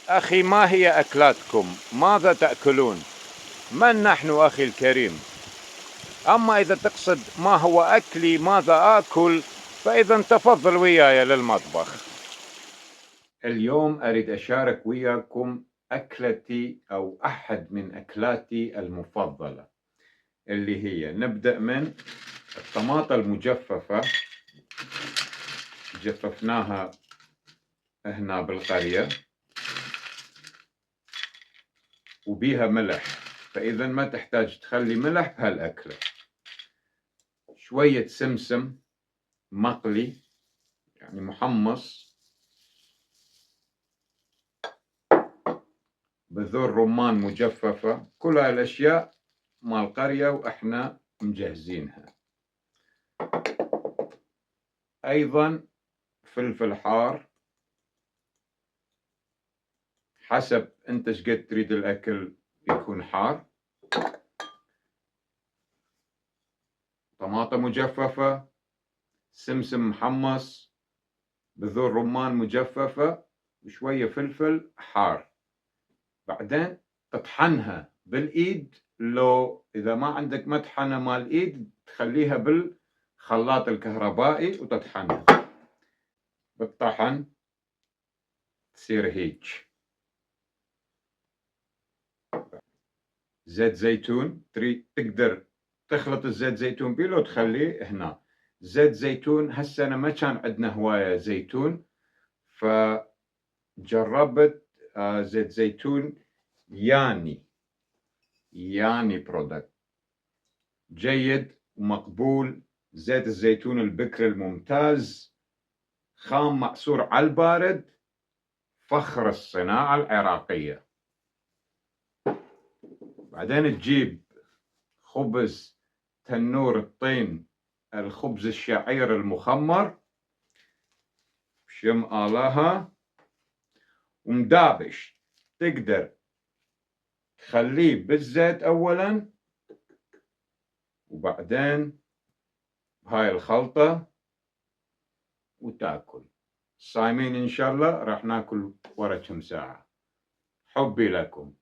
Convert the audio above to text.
أخي، ما هي أكلاتكم؟ ماذا تأكلون؟ من نحن أخي الكريم؟ أما إذا تقصد ما هو أكلي، ماذا آكل، فإذا تفضل وياي للمطبخ. اليوم أريد أشارك وياكم أكلتي أو أحد من أكلاتي المفضلة، اللي هي نبدأ من الطماطة المجففة. جففناها هنا بالقرية وبيها ملح، فإذا ما تحتاج تخلي ملح بهالأكلة. شوية سمسم مقلي يعني محمص، بذور رمان مجففة، كل هالأشياء مال القرية وإحنا مجهزينها. أيضا فلفل حار حسب أنت شقد تريد الأكل يكون حار. طماطم مجففة، سمسم محمص، بذور رمان مجففة، وشوية فلفل حار. بعدين تطحنها بالإيد، لو إذا ما عندك مطحنة مال إيد تخليها بالخلاط الكهربائي وتطحنها بالطحن تصير هيج. زيت زيتون، تقدر تخلط الزيت زيتون بيه لو تخليه هنا. زيت زيتون هسه أنا ما كان عندنا هواية زيتون، فجربت زيت زيتون ياني برودكت جيد ومقبول. زيت الزيتون البكر الممتاز، خام معصور على البارد، فخر الصناعة العراقية. بعدين تجيب خبز تنور الطين، الخبز الشعير المخمر شم آلها ومدابش. تقدر تخليه بالزيت أولا وبعدين بهاي الخلطة وتاكل. صايمين إن شاء الله راح ناكل ورا كم ساعة. حبي لكم.